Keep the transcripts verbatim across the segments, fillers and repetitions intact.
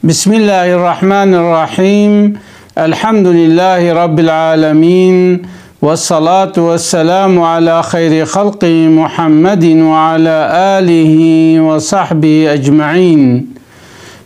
Bismillahirrahmanirrahim. Elhamdülillahi Rabbil alemin. Ve salatu ve selamu ala hayri halqi Muhammedin ve ala alihi ve sahbihi ecmaîn.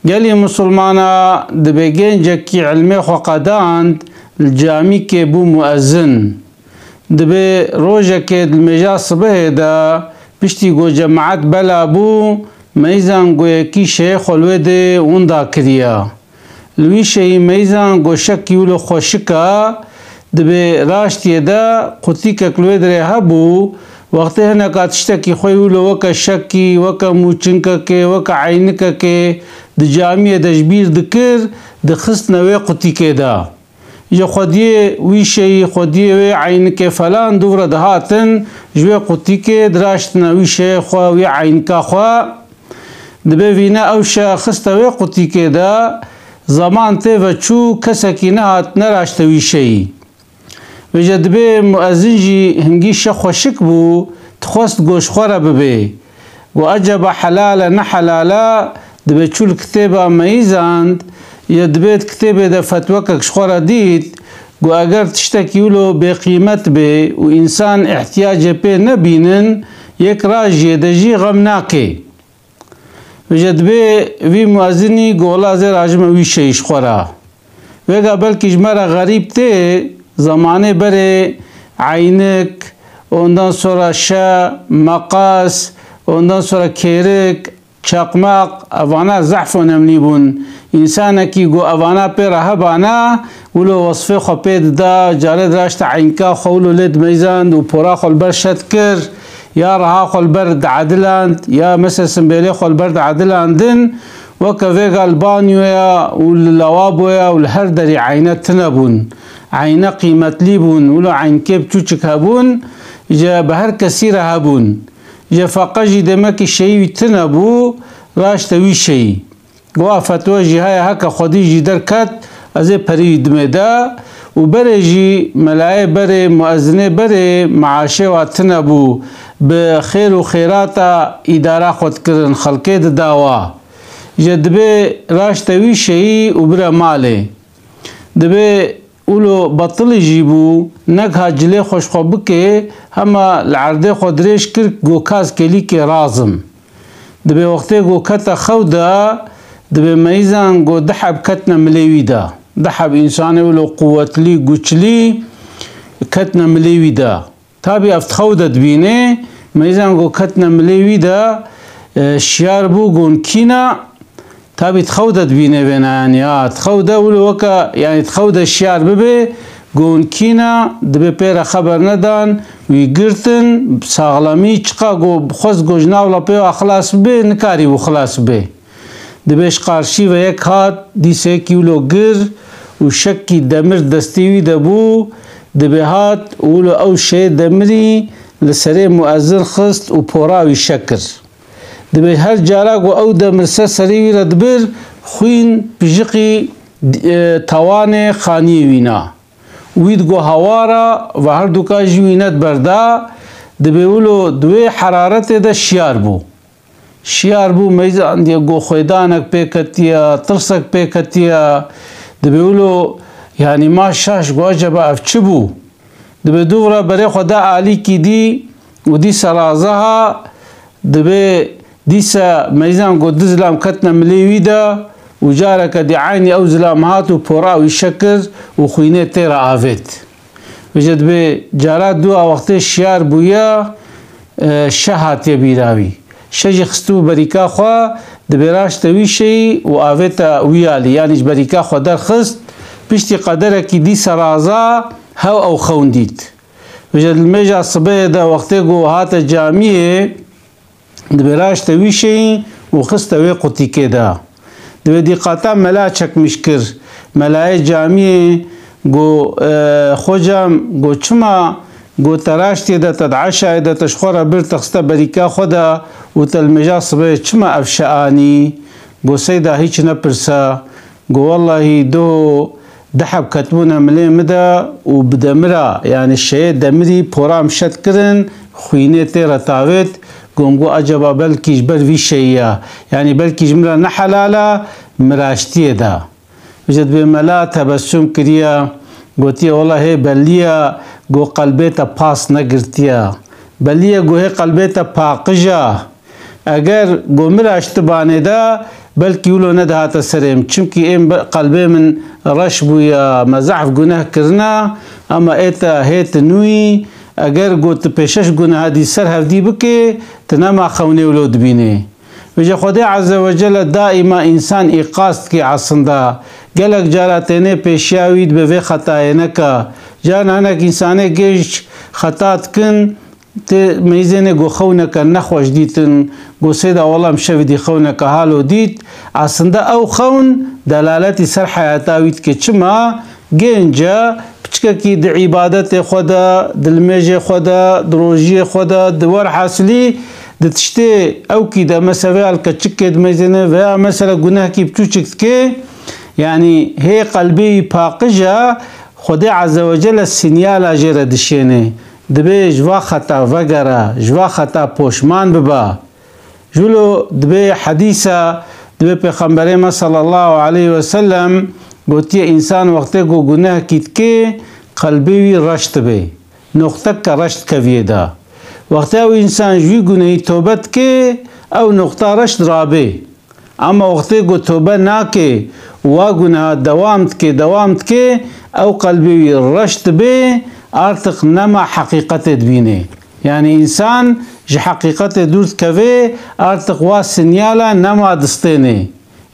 Gelî Musulmana, dibe gencekî ilmê xwe qedand, li camîkê bû muezin. Dibe rojekê di mêja sibehê de, piştî ku cemaet bela bû, meyzan ku yekî şeyê xwe li wê dê winda kiriye. Li wî şeyî meyzan ku şekî wilo xweşik e, dibe raştiyê de qutîkek li wê dirê hebû, wextê hineka tiştekî xwe wilo weke şekî, weke mûçinkekê, weke eynikekê di camiyê de ji bîr dikir, dixistine wê qutîkê de. Ji xwediyê wî şeyî, xwediyê wê eynikê falan dûv re dihatin, ji wê qutîkê diraştine wî şeyê xwe, wî eynika xwe. Dibe vîne ew şe xiste wê qutîkê de, zeman tê ve çû, kesekî nehat neraşte wî şeyî. Vêce dibe muezin jî hingî şe xweşik bû, dixwest ku ji xwe re bibe. Ku eceba helal e ne helal e, dibe çû li kitêba meyîzand, ya dibe di kitêbê de fetwekek ji xwe re dît, ku eger tiştekî wilo bêqîmet bê û însan îhtiyacê pê nebînin, yek rajiyê de jî xem nake. Vêce dibe vî muezinî gola zê rajime wî şeyî ji xwe re. Vêga belkî ji me re xerîb tê, zemanê berê eynik, ondan sonra şe, meqas, ondan sonra kêrik, çaqmaq, evana zehf önemlî bûn. Însanekî ku evana pê re hebana, wilo wesfê xwe pê dida, carê diraşte eynka xwe wilo lê dimeyzand û pora xwe li ber şe dikir, ya reha xwe li ber diediland, ya mesela simbêlê xwe li ber diedilandin, weke vêga li banyoya û li lawaboya û li her derî eyne tune bûn. Eyne qîmetlî bûn, wilo eynkê biçûçik hebûn, ji bi her kesî re hebûn. Ji feqe jî demekî şeyî wî tune bû, raşte wî şeyî. Wa fetwa jî heye, heke xwedî jî derket, ez ê perî wî dimê de û berê jî melayê berê, muezinê berê, meaşê wa tune bû, bi xêr û xêrata îdara xwe dikirin, xelkê dida wa. Ji dibê raşte wî şeyî û bire malê. Dibê Ulo betilî jî bû, neg ha cilê xwe ji xwe bike, hema li erdê xwe dirêj kir, go kaz kelîkê razim. Dibê wextê go kete xew de, dibê meyzan go du heb ketine milê wî de. Du heb însanê wilo quwetlî, guçlî ketine milê wî de. Tabî ev di xew de dibîne, meyzan go ketine milê wî de, e, şiyar bû, gon kîna, Tabî di xew de dibîne vêna, yanî, ha, di xew de wilo weke, yanî, di xew de şiyar bibe, gon kîna, dibê pê re xeber nedan, wî girtin, saxlemî, çiqa go xwest go ji nav lepê wa xilas bibe, nikarîbû xilas bibe. Dibê ji qarşî ve yek hat, dîsa yekî wilo gir û şekî demir destê wî de bû, dibê hat û wilo ew şeyê demirî li serê muezin xist û pora wî şe kir. Dibê her cara ku ew demir ser serê wî re dibir, xwîn pijiqî, e, tawanê xaniyê wî na. Wî digo hawara ve her duka jî wî nediberda, dibê wilo di wê heraretê de şiyar bû. Şiyar bû, meyzandiye go xwêdanek pê ketiye, tirsek pê ketiye. Dibê wilo, yanî ma şaş go eceba ev çi bû? Dibê dûv re berê xwe da alîkî dî û dîsa raze ha, dibê dîsa meyzan got du zilam ketine milê wî de û careke dî eynî ew zilam hat û pora wî şe kir û xwînê tê re avêt. Vêce dibê cara dû a wextê şiyar bûye, e, şe hatiye bîra wî. Şe jî xistibû berîka xwe, dibê raşte wî şeyî û avête wî alî, yanî ji berîka xwe derxist, piştî qederekî dîsa raza hew ew xewn dît. Vêce li mêja sibehê de wextê ku hate camiyê, dibê raşte wî şeyî û xiste wê qutîkê de. Dibê dîqata mela çekmiş kir. Melayê camiyê got, e, xocam, got, çima, got, te raştiyê de, te di eşayê de, te ji xwe re bir, te xiste berîka xwe de û te li mêja sibehê çima ev şe anî? Got, seyda, hîç nepirse. Got, wellahî, doh du heb ketibûne milê min de û bi demira, yanî şeyê demirî pora min şe dikirin, xwînê tê re tavêt. Got, min got, eceba belkî ji ber vî şeyî ye. Yanî belkî ji min re ne helal e, miraştiyê de. Ji dibê mela tebessum kiriye, gotiye, wela hê belliye ku qelbê te pas negirtiye. Belliye ku hê qelbê te paqij e. Eger ku miraştibanê de, belkî wilo nedihate serê min. Çimkî êm be-, qelbê min reş bûye, me zehf guneh kirine, ema ê te hê tu nûyî, eger ku tu pêşeş guneha dî ser hevdî bikê, tu nema xewnê wilo dibînê. Vêce Xwedê Azze ve Celle daîma însan îqaz dike aslında. Gelek cara tênê pêşiya wî dibe vê xetayê neke. Carna hinek însanê gêj xeta dikin, tê meyzênê ku xewneke nexweş dîtin, ku sêda wela em şevî dî xewneke halo dît. Aslında ew xewn delaletî ser heyata wî dike. Çima? Gênc e, piçkekî di îbadetê xwe de, di limêjê xwe de, di rojiyê xwe de, di werhasilî di tiştê ewkî de, mesela vêya li keçikê dimeyzêne veya mesela gunehkî biçûçik dike, yanî hê qelbê wî paqij e, Xwedê Azze ve Celle sinyala jê re dişêne. Dibê ji va xeta vegere, ji va xeta poşman bibe. Jûlo dibê hedîsa, dibê Pêxemberê me sallallahu aleyhi ve sellem gotiye, însan wextê ku gunehkî dike, qelbê wî reş dibe. Noqteke reş dikeviyê de. Wextê ew însan ji wî gunehî tobe dike, ew noqta reş dirabê. Ama wextê ku tobe nake, wa guneha dewam dike, dewam dike, ew qelbê wî reş dibe, artıq nema heqîqetê dibîne. Yanî însan ji heqîqetê dûr dikeve, artıq wa sinyala nema distêne.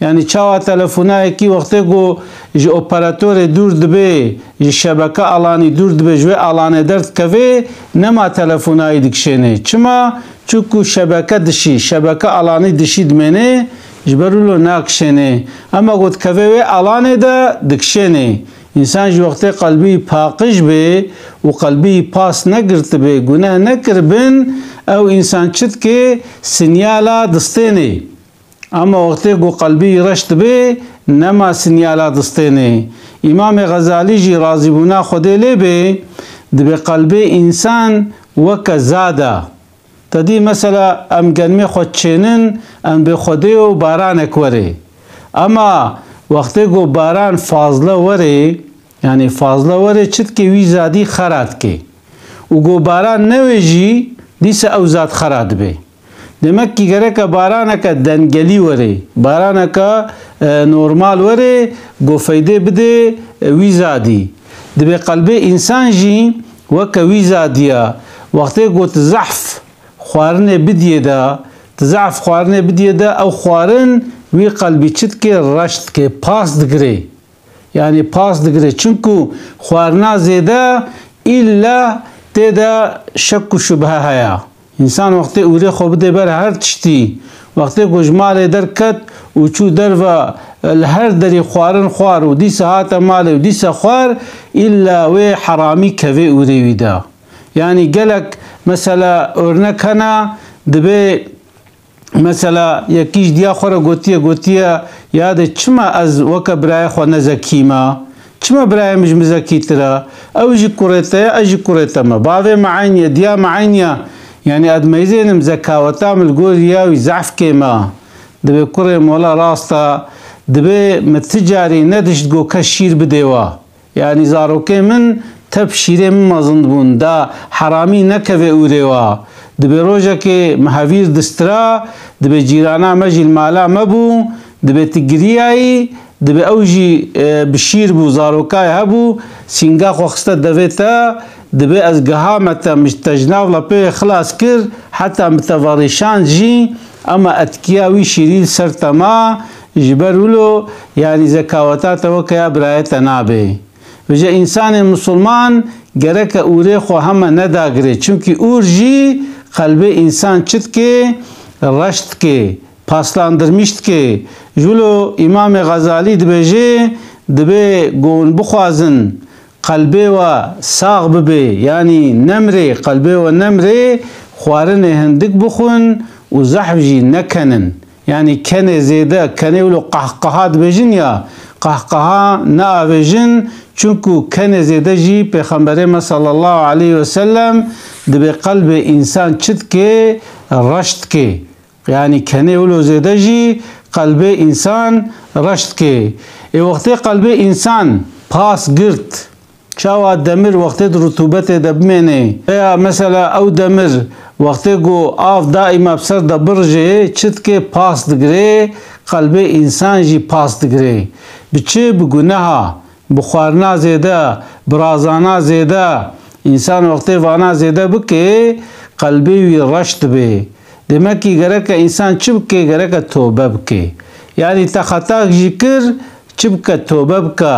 Yanî çawa telefona yekî wextê ku ji operatorê dûr dibe, ji şebeke alanî dûr dibe, ji wê alanê derdikeve, nema telefona yî dikişêne. Çima? Çunku şebeke dişî, şebeke alanî dişî dimêne, ji ber wilo nakişêne. Ema ku dikeve wê alanê de dikişêne. Însan ji wextê qelbî paqij bê û qelbî pas negirtibe, guneh nekiribin, ew însan çi dike? Sinyala distênê. Ama wextê ku qelbî reş dibe, nema sinyala distênê. Îmamê Xezalî jî razîbûna Xwedê lê bê, dibê qelbê însan weke zad e. Te dî mesela em genmê xwe çênin, em bê Xwedê û baranek were. Ema wextê ku baran fazla were, yanî fazla were çi dike, wî zadî xera dike. Û ku baran newê jî dîsa ew zad xera dibe. Demek kî gereke baraneke dengelî were, baraneke, e, normal were, ku feydê bide, e, wî zadî. Dibê qelbê însan jî weke wî zadî ye. Wextê ku tu zehf xwarinê bidiyê de, tu zehf xwarinê bidiyê de, ew xwarin wî qelbî çi dike? Reş dike, pas digire. Yanî pas digire. Çunku xwarina zêde îlla tê de şek û şubhe heye. Însan wextê ûrê xwe bide ber her tiştî, wextê ku ji malê derket û çû derve, li her derî xwarin xwar û dîsa hate malê û dîsa xwar, îlla wê heramî kevê ûrê wî de. Yanî gelek mesela örnek hene, dibê mesela yekî ji diya xwe re gotiye, gotiye, ya de çima ez weke birayê xwe ne zekî me? Çima birayê min ji min zekîtir e? Ew jî kurê te ye, ez jî kurê te me. Bavê me eynî ye, diya me eynî ye. Yanî ez dimeyzênim, zekaweta min li gor ya wî zehf kêm e. Dibê kurê min, wela rast e, dibê min ti carî nedişt ku kes şîr bidê we. Yanî zarokê min tep şîrê min mezin bûn, da heramî nekeve ûrê wa. Dibê rojekê me hevîr distira, dibê cîrana me jî li mala me bû, dibê tu giriyayî, dibê ew jî, e, bi şîr bû, zarokayê hebû, sînga xwe xiste devê te, dibê ez gihame te, min ji tejnav lepê xilas kir, heta min te verîşand jî, ema etkiya wî şîrî li ser te ma, ji ber wilo, yanî zekaweta te weke ya birayê te nabe. Vêce însanê misilman gereke ûrê xwe heme nedagirê. Çimkî ûr jî qelbê însan çi dike? Reş dike, paslandirmîş dike. Ji wilo Îmamê Xezalî dibêje, dibê ku hûn bixwazin qelbê we sax bibe, yanî nemrê, qelbê we nemrê, xwarinê hindik bixwin û zehf jî nekenin. Yanî kenê zêde, kenê wilo qehqeha dibêjin ya, qehqeha neavêjin, çunku kenê zêde jî Pêxemberê me sallallahu aleyhi ve sellem dibê qelbê însan çi dike? Reş dike. Yanî kenê wilo zêde jî Qelbê însan reş dike. Ê wextê qelbê însan pas girt, çawa demir wextê di rutûbetê de bimêne, veya mesela ew demir wextê ku av daîma bi ser de birijê çi dike, pas digire, qelbê însan jî pas digire. Bi çi? Bi guneha, bi xwarina zêde, bi razana zêde. Însan wextê vana zêde bike, qelbê wî reş dibe. Demekî gereke însan çi bike? Gereke tobe bike. Yanî te xetak jî kir, çi bike? Tobe bike.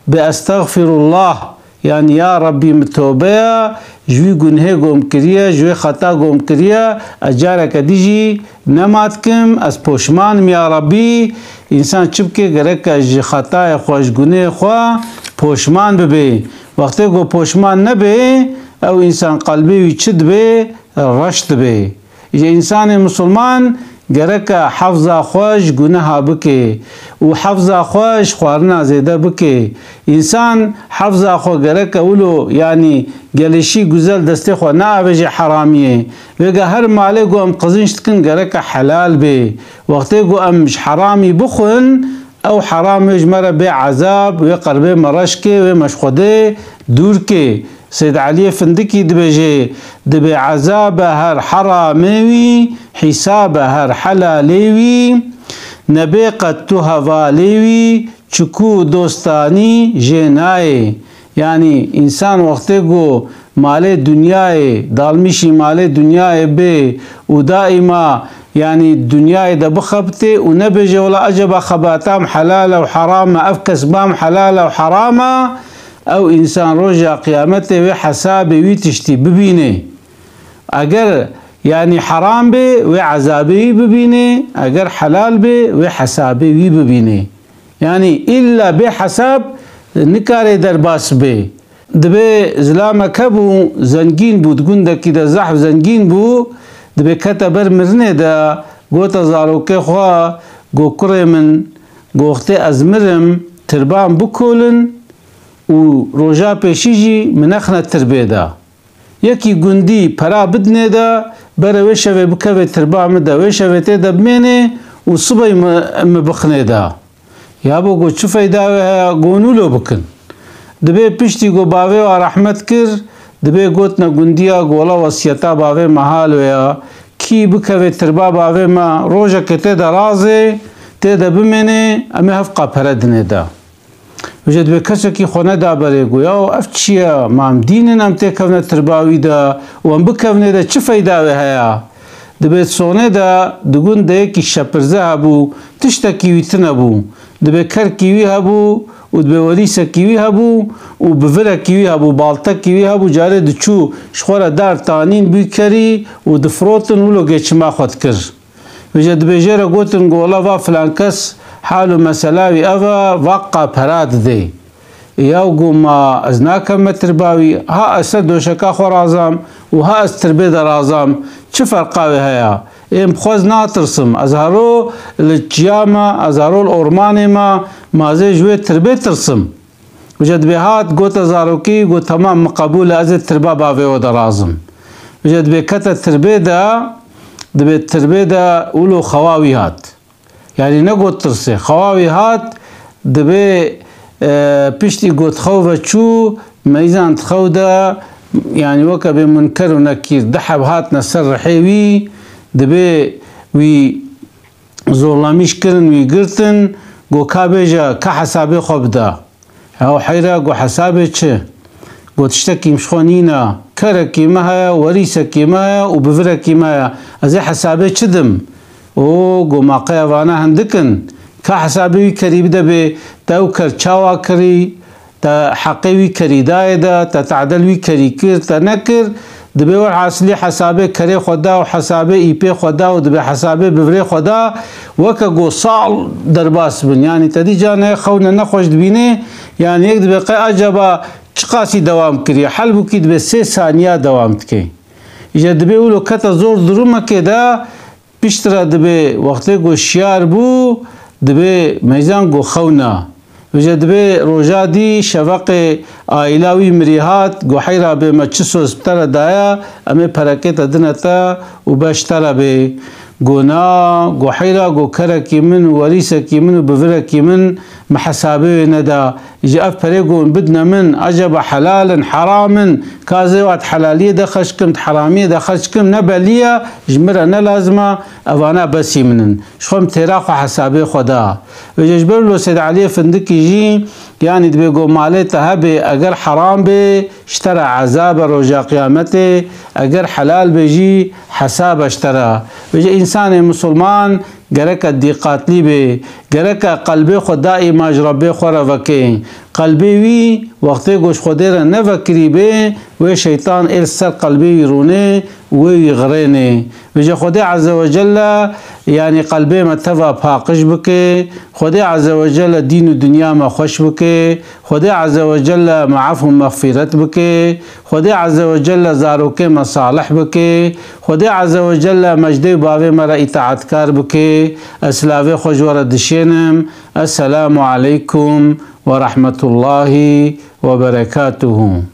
Bi estexfirullah. Yanî ya Rabbî, min tobe ya ji wî gunhê ku min kiriye, ji wê xeta ku min kiriye, ez careke dî jî nema dikim, ez poşman im ya Rabbî. Însan çi bike? Gereke ji xetayê xwe, ji gunhê xwe poşman bibe. Wextê ku poşman nebe, ew însan qelbê wî çi dibe? Reş dibe. Ji însanê misilman gereke hefza xwe ji guneha bike û hefza xwe ji xwarina zêde bike. Însan hefza xwe gereke wilo, yanî gelişî, guzel destê xwe neavêje heramiyê. Vêga her malê ku em qizînç dikin gereke helal bê. Wextê ku em ji heramî bixwin, ew heram wê ji me re bê ezab, wê qelbê me reş ke, wê me ji Xwedê dûr ke. Seyd Eliyê Findikî dibêje, dibe ezabe her heramê wî, hîsabe her helalê wî, nebê qet tu hevalê wî, çiku dostanî jê nayê. Yanî însan wextê ku malê dinyayê, dalmîşî malê dinyayê bê û daîma, yanî dinyayê de bixebitê û nebêje, wela eceba xebata min helal e û heram e, ev kesba min helal e û heram e, ew însan roja qiyametê wê hesabê wî tiştî bibînê. Eger, yanî, heram bê, wê ezabê wî bibînê, eger helal bê, wê hesabê wî bibînê. Yanî îlla bê hesab nikare derbas bê. Dibê zilamek hebû, zengîn bû, di gundekî de zehf zengîn bû, dibê kete ber mirinê de, gote zarokê xwe, go, kurê min, go, wextê ez mirim, tirban bikolin û roja pêşî jî min nexne tirbê de. Yekî gundî pera bidinê de, bere wê şevê bikeve tirba min de, wê şevê tê de bimênê û sibey mi, mi bixinê de. Ya bo, go, çi feyda wê heye, go, nûlo bikin. Dibê piştî, go, bavê wa rehmet kir, dibê gotine gundiya, go, wela wesiyeta bavê me halo ya, kî bikeve tirba bavê me, rojekê tê de razê, tê de bimênê, em ê hevqa pere dinê de. Vêce dibê kesekî xwe neda berê, go, yaw, ev çi ye? Ma em dîn in, em têkevne tirba wî de û em bikevnê de çi feyda wê heye? Dibê sonê de di gundê yekî şepirze hebû, tiştekî wî tine bû. Dibê kerkî wî hebû û dibê werîsekî wî hebû û bivirekî wî hebû, baltekî wî hebû, carê diçû ji xwe re dar tanîn bû kerî û difirotin, wilo gê çima xwe dikir. Vêce dibê jê re gotin, go, wela va filan kes hal û mesela wî ev e, veqa pera didê. Yaw, go, ma ez nakevme tirba wî, ha ez ser doşeka xwe razam û ha ez tirbê de razam, çi ferqa wê heye? Ê, min xwe ez natirsim, ez hero li çiya me, ez hero li ormanê me, ma ez ê ji wê tirbê tirsim. Vêce dibê hat, gote zarokî, got, temam, min qebûl e, ez ê tirba bavê we de razim. Vêce dibê kete tirbê de, dibê tirbê de wilo xewa wî hat. Yanî negot tirsê, xewa wî hat, dibê, e, piştî got xew ve çû, meyzand xew de, yanî weke bê Munker û Nekîr, du heb hatine ser rihê wî, dibê wî zorlamîş kirin, wî girtin, go, ka bêje, ka hesabê xwe bide. Ew heyra, go, hesabê çi? Go, tiştekî min ji xwe nîne. Kerekî me heye, werîsekî me heye û bivirekî me heye. Ez ê hesabê çi dim? O, go, ma qey evana hindik in? Ka hesabê wî kerî bide bê, te ew ker çawa kirî? Te heqê wî kerî dayê de, te tadel wî kerî kir, te nekir? Dibê werhasilî hesabê kerê xwe da û hesabê îpê xwe da û dibê hesabê bivirê xwe da, weke go sal derbas bin. Yanî te dî carna yek xewne nexweş dibînê, yanî yek dibê qey acaba çiqasî dewam kiriye? Helbûkî dibê sê saniya dewam dike. Îje dibê wilo kete zor durumekê de, piştre dibê wextê go şiyar bû, dibê meyzan go xewna. Vêce dibê roja dî şeveqê aîla wî mirî hat, go heyra bê me çi soz bi te re daye, em ê perekê te dine te û beş te re bê. Go na, go heyra, go kerekî min û werîsekî min û bivirekî min, min hesabê wê neda. Ji ev perê go hûn bidne min, eceba helal in, heram in? Ka ez ê wa di helaliyê de xerc kim, di heramiyê de xerc kim, ne belî ye, ji min re ne lazim e, evana besî min in. Ji xwe min têra xwe hesabê xwe da. Vêce ji ber wilo Sêd Eliyê Findikî jî, yanî dibê go malê te hebe, eger heram bê, ji te re ezab e roja qiyametê, eger helal bê jî, hesab e ji te re. Vêce însanê misilman gereke dîqatlî bê, gereke qelbê xwe daîma ji Rebbê xwe re veke. Qelbê wî wextê go ji Xwedê re nevekirî bê, wê şeytan ê li ser qelbê wî rûnê û wê wî xirênê. Vêce Xwedê Azze ve Celle, yanî qelbê me teva paqij bike, Xwedê Azze ve Celle dîn û dinya me xweş bike, Xwedê Azze ve Celle me efû mexfîret bike, Xwedê Azze ve Celle zarokê me salih bike, Xwedê Azze ve Celle me ji dê û bavê me re îtaatkar bike. Ez silavê xwe ji we re dişênim. Esselamu aleykum ve rahmetullahi ve berekatuhu.